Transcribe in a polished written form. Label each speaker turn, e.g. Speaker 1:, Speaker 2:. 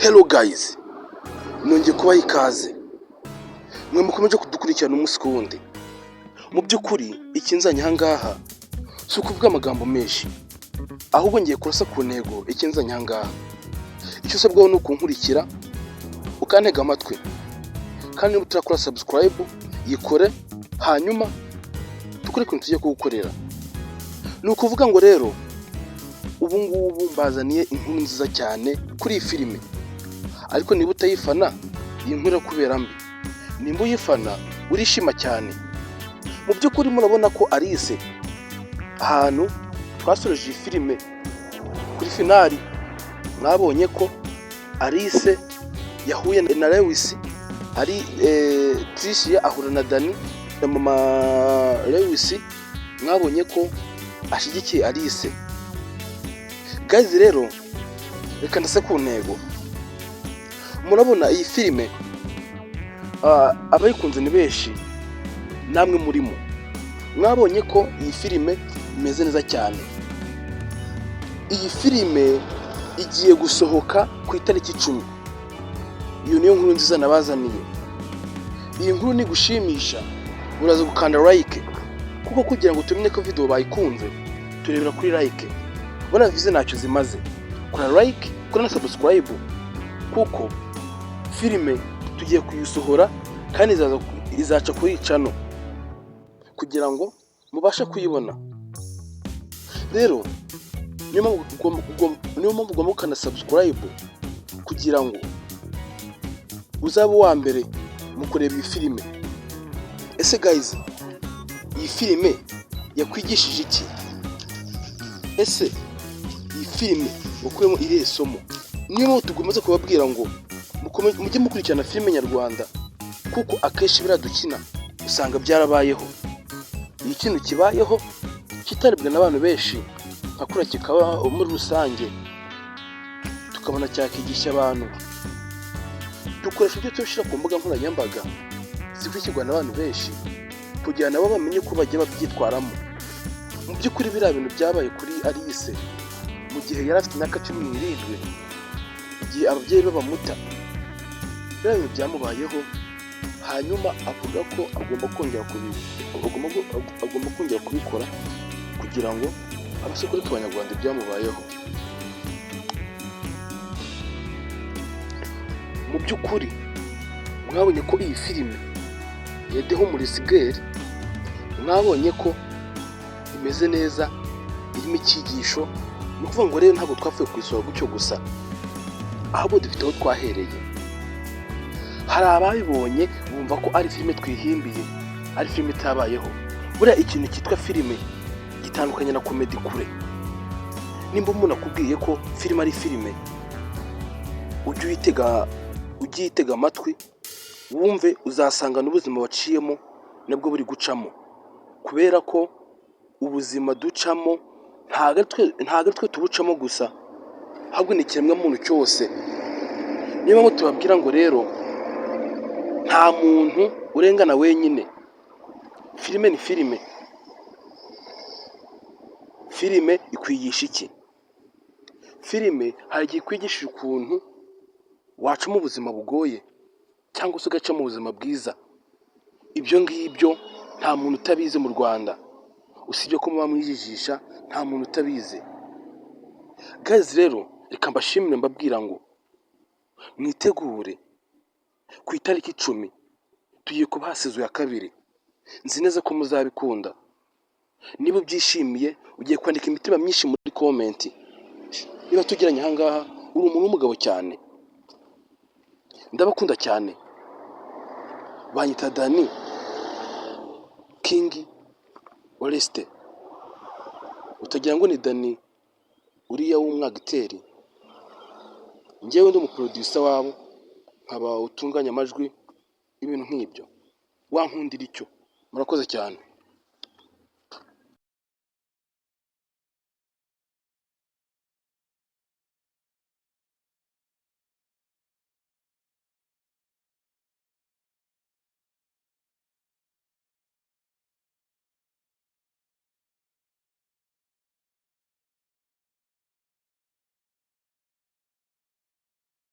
Speaker 1: Hello guys, nongeye kubaha ikaze mwe mukomeje kudukurikirana umunsi ku wundi. Mu by'ukuri ikinzanye aha ngaha si ukuvuga amagambo menshi, ahubwo ngiye kurasa ku ntego. Ikinzanye aha ngaha, icyo usabwaho ni ukunkurikira, ukantega amatwi, kandi niba utarakora subscribe yikore, hanyuma tukore ikintu tugiye kugukorera. Ni ukuvuga ngo rero ubu ngubu mbazaniye inkuru nziza cyane kuri iyi filime, ariko niba utayifana, iyi nkuru irakubera mbi. Nimba uyifana, urishima cyane. Mu by'ukuri murabona ko Alice, ahantu twasoreje iyi filime kuri final, mwabonye ko Alice yahuye na Lewis, ari Tricia ahura na Dani na mama Lewis. Mwabonye ko ashyigikiye Alice. Guys, rero reka ndase ku ntego. Murabona iyi filime, abayikunze ni benshi, namwe murimo. Mwabonye ko iyi filime imeze neza cyane. Iyi filime igiye gusohoka ku itariki 10. Iyo niyo nkuru nziza nabazaniye. Iyi nkuru nigushimisha, uraza gukanda like, kuko kugira ngo tumenye ko video bayikunze turebera kuri like. Buriya views ntacyo zimaze. Kora like, kora na subscribe, kuko filime tugiye kuyisohora kandi izaza, izaca kuri channel kugira ngo mubashe kuyibona. Rero niyo mpamvu ugomba gukanda subscribe kugira ngo uzabe uwa mbere mu kureba iyi filime. Ese guys, iyi filime yakwigishije iki? Ese iyi filime wakuyemo irihe somo? Niyo mpamvu tugomba kubabwira ngo mujye mukurikirana filime nyarwanda, kuko akenshi biriya dukina usanga byarabayeho. Iyo ikintu kibayeho kitaribwa n'abantu benshi nka kuriya, kikaba muri rusange, tukabona cyakigisha abantu, dukoresha ibyo tubishyira ku mbuga nkoranyambaga zikurikirwa n'abantu benshi kugira nabo bamenye uko bagiye babyitwaramo. Mu by'ukuri biriya bintu byabaye kuri Alice mu gihe yari afite imyaka 17, igihe ababyeyi be bamuta, biriya bintu byamubayeho, hanyuma avuga ko agomba kongera kubikora kugira ngo abashe kureka Abanyarwanda ibyamubayeho. Mu by'ukuri mwabonye ko iyi filime ya The Homeless Girl, mwabonye ko imeze neza, irimo icyigisho. Ni ukuvuga ngo rero ntabwo twapfuye kuyisohora gutyo gusa, ahubwo dufite aho twahereye. Hari ababibonye bumva ko ari filime twihimbiye, ari filime itabayeho. Buriya ikintu cyitwa filime gitandukanye na comedy kure. Nimba umuntu akubwiye ko filime ari filime, ujye uyitega amatwi wumve, uzasanga n'ubuzima waciyemo nabwo buri gucamo, kubera ko ubuzima ducamo ntabwo ari twe tubucamo gusa, ahubwo ni ikiremwamuntu cyose. Niyo mpamvu tubabwira ngo rero nta muntu urengana wenyine. Filime ni filime. Filime ikwigisha iki? Filime hari igihe ikwigisha ukuntu waca mu buzima bugoye cyangwa se ugaca mu buzima bwiza. Ibyo ngibyo nta muntu utabizi mu Rwanda, usibye ko muba mwijijisha, nta muntu utabizi. Guys, rero reka mbashimire, mbabwira ngo mwitegure, ku itariki 10 tugiye kubaha saison ya kabiri. Nzi neza ko muzabikunda. Niba ubyishimiye, ugiye kwandika imitima myinshi muri comment. Niba tugeranye ahangaha, uri umuntu w'umugabo cyane. Ndabakunda cyane. Banyita Dani King Oreste. Utagira ngo ni Dani uriya w'umwagiteri. Njyewe ndi umuproducer wabo, nkaba utunganya amajwi, ibintu nk'ibyo. Wankundira icyo. Murakoze cyane.